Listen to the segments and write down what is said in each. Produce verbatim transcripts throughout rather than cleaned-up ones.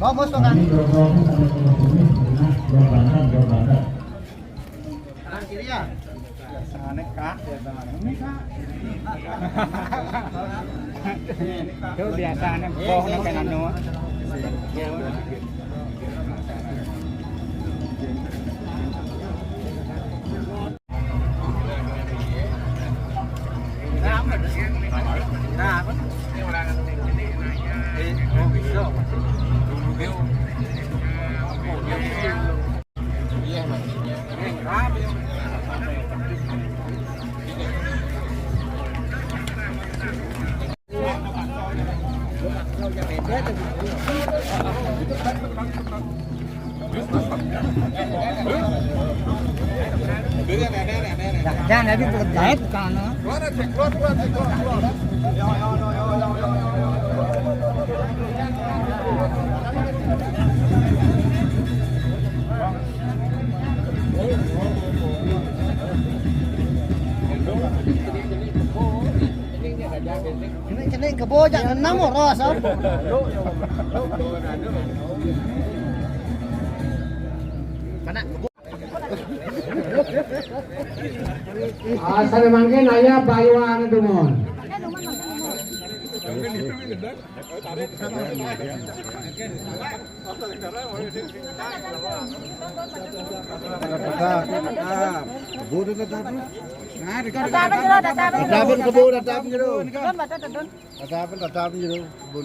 Vamos, Pak. Kanan kiri ya? Biasane, Kak, biasane. Ini, Kak. Itu biasane boh nih kan anu. Jangan lagi terjahit ke sana. Kena, kena kebo jak enam orang rasa. Kena kebo. Asal mangkin ayah bayuan dumun. Tetap, tetap. Kebun tetap. Nah, dekat, dekat. Tetap, tetap. Tetap, kebun tetap, gitu. Tetap, tetap. Tetap, tetap, gitu. Kebun.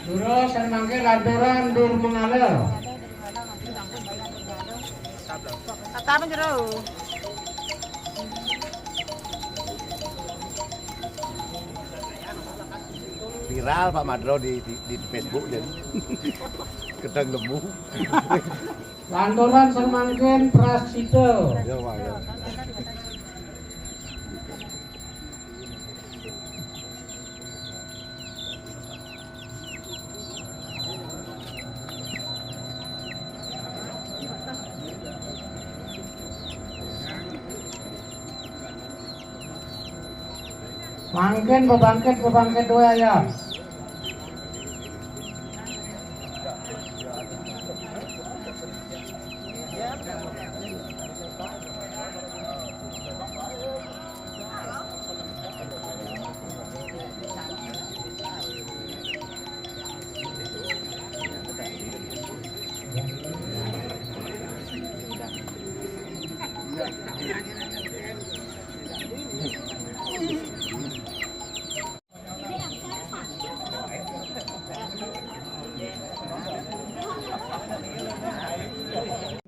Terus, mangke lanturan dur mengala. Tatapan jero. Viral Pak Madro di, di, di Facebook, jadi. Kedang nemu. Lanturan semangkin prasida. Ya, Pak, ya. Mangkin bebangkit, bebangkit dua ayam.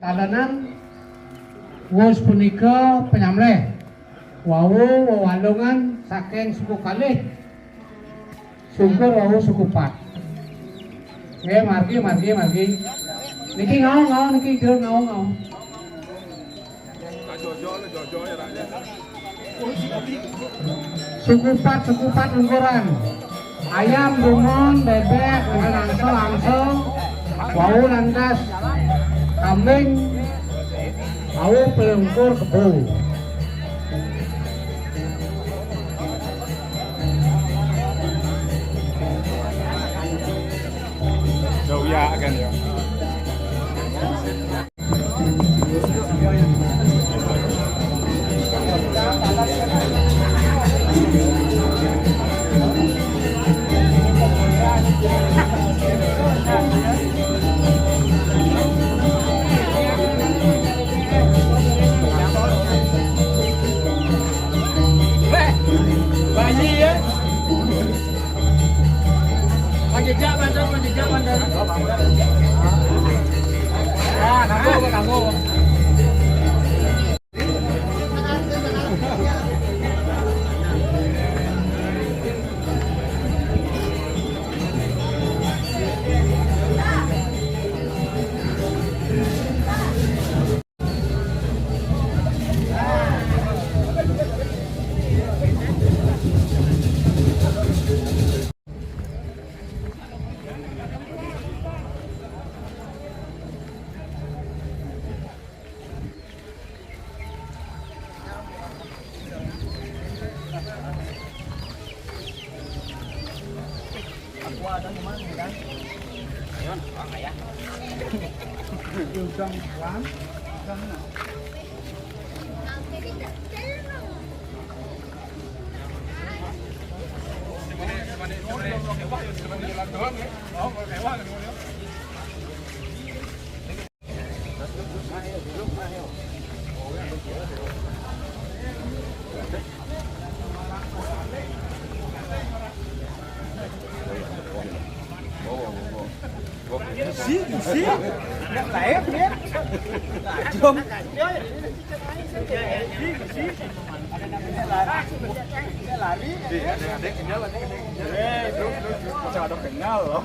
Talenan wus punika panyamleh. Wau wewalungan saking suku kalih. Sungkur wau suku pat. Nggih, margi, margi, margi. Niki ngau, ngau, niki jero ngau, ngau. Suku pat, suku pat lungkuran. Ayam, dumun, bebek, angsa, angsa, wau lantas kambing, wau pelungkur kebo. Jauh ya, kan ya. Bayi ya. Pajejak bantal, pajejak bantal. Ah, kanggo, kanggo. Isi, nggak tahu ya. Jom. Isi, isi. Ada namanya lari. Lari. Di, ada, ada kenyal, ada, ada kenyal. Eh, terus, terus, terus. Ada kenyal loh.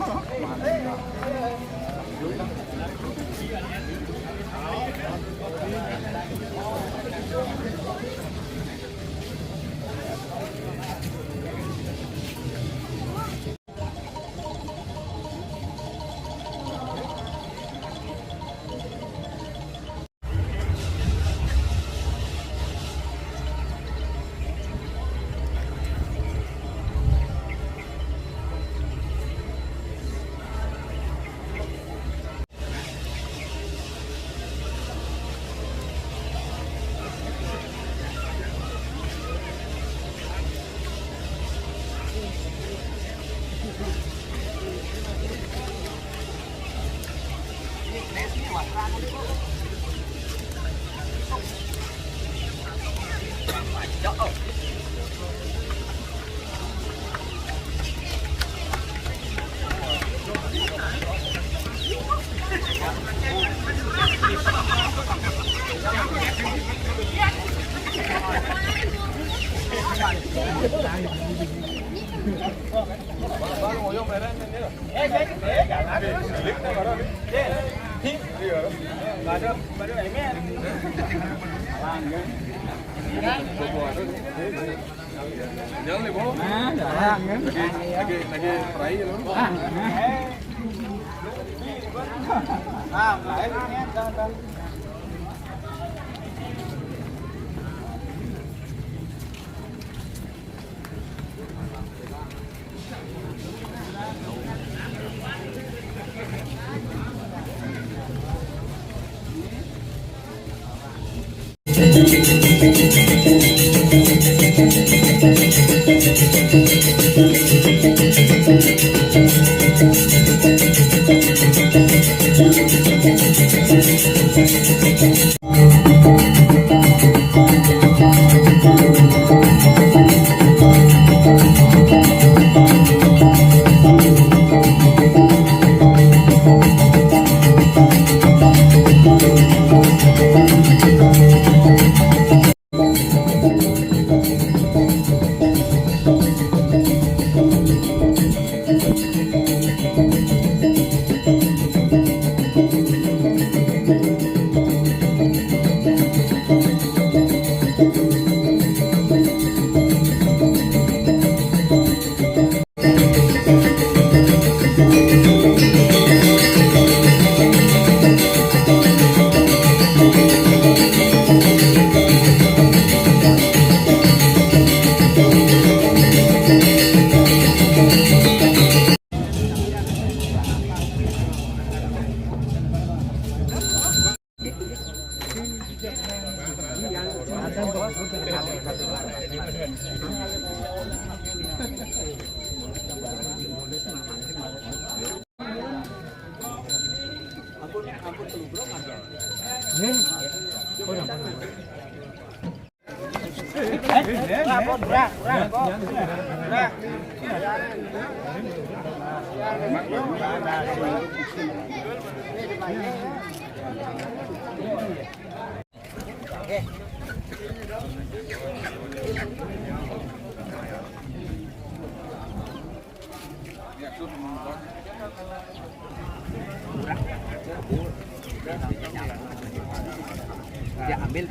Jangan nih, Bu. Nah, jangan. Lagi, lagi, lagi fry ya, lu. Ah, nah. Dia ambil.